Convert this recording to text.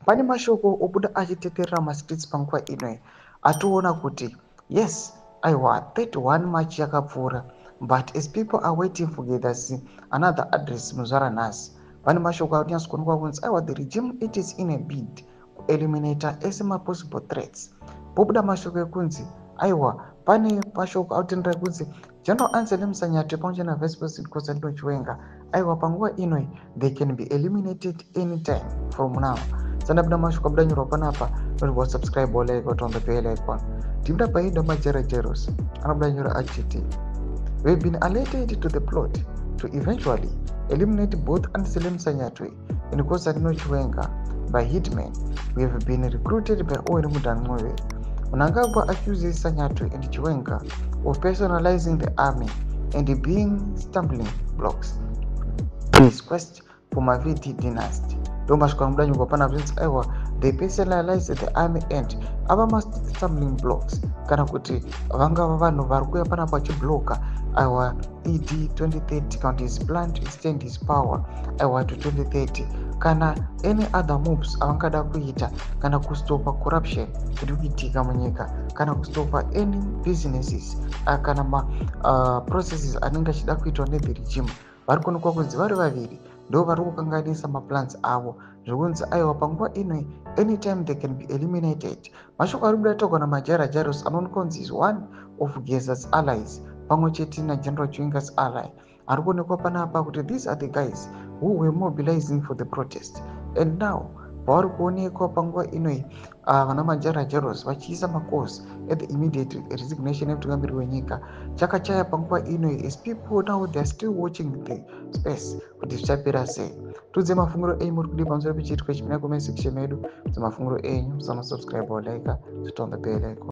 Pane mashoko obuda achiteterera mastreets panguva ino ationa kuti yes, aiwa, 31 March yakapfuura, but as people are waiting for Geza's another address muzvara nhasi, pane mashoko ari kuonekwa kunzi aiwa, the regime, it is in a bid kueliminata ese mapossible threats. Pobuda mashoko ekunzi aiwa, pane mashoko autendera kunzi General Anselem Sanyatwe pamwe chete naVice President Constantino Chiwenga, aiwa, panguva inoi they can be eliminated anytime from now. Sandapinda mashoko abuda nyorwa panapa, noti subscribe or like or on the bell icon. Tibuda paida Majara Jeros anobuda nyora achiti, "We've been alerted to the plot to eventually eliminate both Anselem Sanyatwe and Constantino Chiwenga by hitmen we have been recruited by Owen Mudha Ncube. Mnangagwa accuses Sanyatwe and Chiwenga of personalizing the army and being stumbling blocks in his quest for Mavidi dynasty." Ndo masvika anobuda nyongwa panapa zvinzi aiwa, they personalize the army and ava mastumbling blocks, kana kuti vangava vanhu vari kuuya panapa vachibloka, aiwa, ED 2030, kana kuti his plan to extend his power, aiwa, to 2030, kana any other moves avangada kuita, kana kustopa corruption iri kuitika munyika, kana kustopa any businesses, kana maprocesses anenge achida kuitwa nethe regime. Vari kuonekwa kunzi vari vaviri ndo vari kukanganisa maplans avo, zvokunzi aiwa, panguva ino anytime they can be eliminated. Mashoko ari kuda taurwa naMajaira Jairos, anoonekwa kunzi is one of Geza's allies pamwe chete naGeneral Chiwenga's ally, ari kuonekwa panapa kuti these are the guys who were mobilizing for the protest, and now pavari kuonekwa panguva inoi, vana Majaira Jairos vachiisa macalls at the immediate resignation yemutungamiri wenyika. Chakachaya panguva inoi as people now, they are still watching the space kuti zvichapera sei. Tudze mafungiro enyu, muri kudii pamusoro pechiitiko ichi? Muna comment section medu dzemafungiro enyu. Musanosubscribe or like, turn on the bell icon.